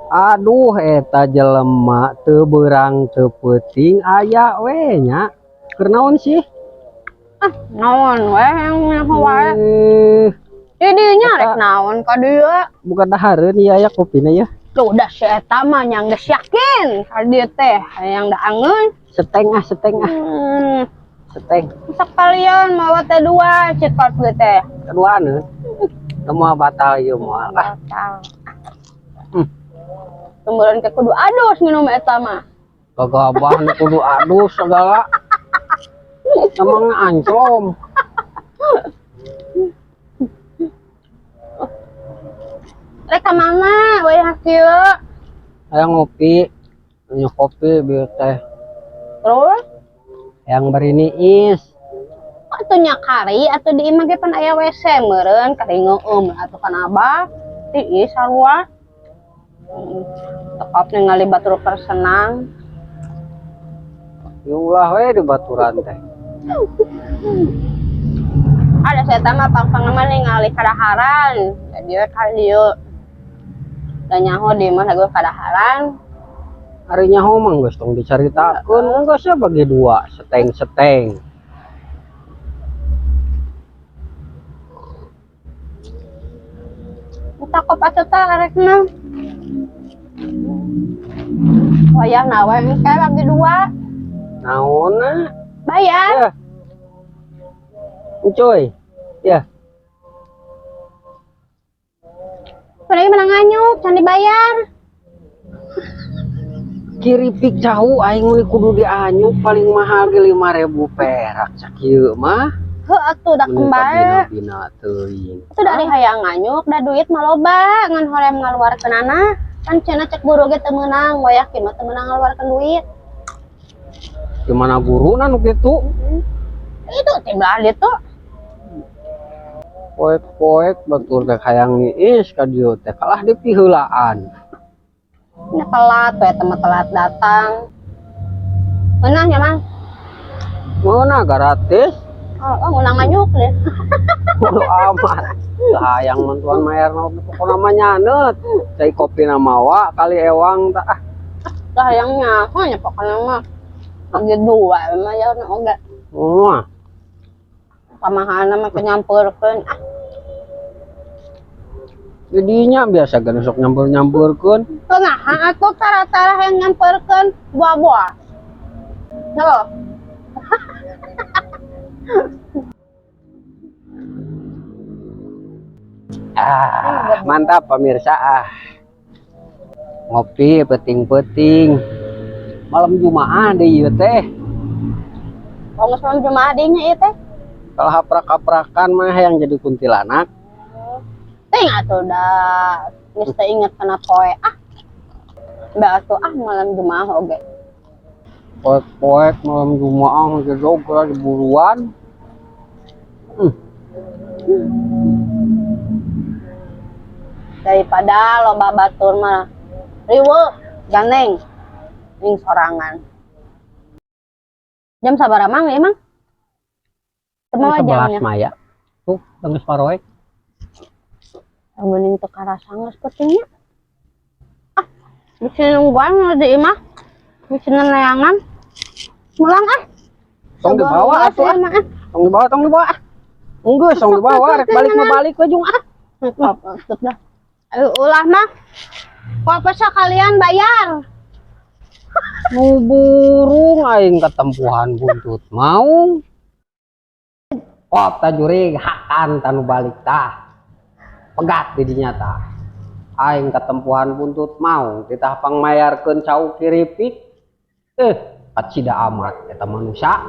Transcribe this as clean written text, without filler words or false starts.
Aduh, eta jelema teu beurang teu peuting aya we nya. Keur naon sih? Ah, naon we yang nyaho wae. Eh, Di dinya Eta- rek naon ka dieu. Bukan dahareun ieu aya kopina ya. Tuh udah si eta mah yang geus yakin ka dieu teh hayang daangeun. Seteng ah, seteng ah, seteng. Sekalian mawa teh dua cik kopi teh. Keduaan. Moal batal ieu moal. Ah, Batal. Tumburan ke kudu adus minum eta mah. Gagabah nu kudu adus segala. Emang anclom. Rek ka mana wayah kieu? Hayang ngopi, nya kopi bieu teh. Terus Hayang bari niis. Atuh nya kari atuh di imah ge pan aya WC meureun kari ngeueum atuh kan abah tiis sarua. Tekop ningali batur persenang. Ya ulah we di baturan teh. Ada saya mah pang-pang mah ningali kadaharan. Jadi we ka dieu. Da nyaho di imah ge kadaharan. Ari nyaho mah geus tong dicaritakeun, geus bagi dua, seteng-seteng. Takop atuh tah arekna. Wayahna we engke bagi dua. Naonna? Bayar. Ya. Encoy. Ya, Padahal menang nganyuk, can dibayar. Kiripik cau aing we kudu dianyuk paling mahal ge 5000 perak sakieu mah. Heuh atuh da Mun kembali. kabina-bina teuing. Atuh dari hayang nganyuk, da duit mah loba, ngan hoream ngaluarkeunana. Kan cenah cek guru ge teu meunang, wayah kieu mah teu meunang ngaluarkeun duit. Gimana guruna nu kitu? Itu teh belah ditu. Poek-poek batur teh hayang niis ka dieu teh kalah dipiheulaan. Nya telat we teh mah telat datang. Meunang nya Mang? Meunang gratis. Oh, oh meunang nganyuk deh. Bodo amat. Hayang mantuan mayar na pokona mah nyaneut. Cai kopina mawa kali ewang tah ah. Dah hayang nyaho nya pokona mah. Bagi dua mah ya oge. Moal. Pamahalna mah kenyampeurkeun. Ah, Jadinya biasa kan sok nyampur-nyampurkeun. teu naha atuh tara-tara hayang nyampeurkeun buah-buah. Halo. Ah, mantap pemirsa ah. Ngopi peting-peting. Malam Jumaah deh ieu teh. Oh, geus malam Jumaah deui nya ieu teh. Kalau haprak-haprakan mah yang jadi kuntilanak. Ting atuh da geus teu inget kana poe. Ah. Mbak atuh ah malam Jumaah oge. Poek-poek malam Jumaah ngedog lah di buruan. Daripada loba batur mah riweuh gandeng ning sorangan. Jam sabaraha Mang ieu Mang? Teu mawa 11 jamnya. Maya. Tuh, geus paroek. Mending teu karasa geus pentingnya. Ah, bisa nungguan di imah. Bisa neangan. Mulang ah. Tong dibawa atuh ah. Mah ah. Tong dibawa, tong dibawa ah. Enggeus tong dibawa rek balik mah balik we jung ah. Tutup dah. Ayo ulah mah. Apa kalian bayar? Nu burung aing ketempuhan buntut mau. Kop ta jurig hakan tanu balik tah. Pegat di dinya tah. Aing ketempuhan buntut mau titah pangmayarkeun cau kiripik. Eh, kacida amat eta manusia.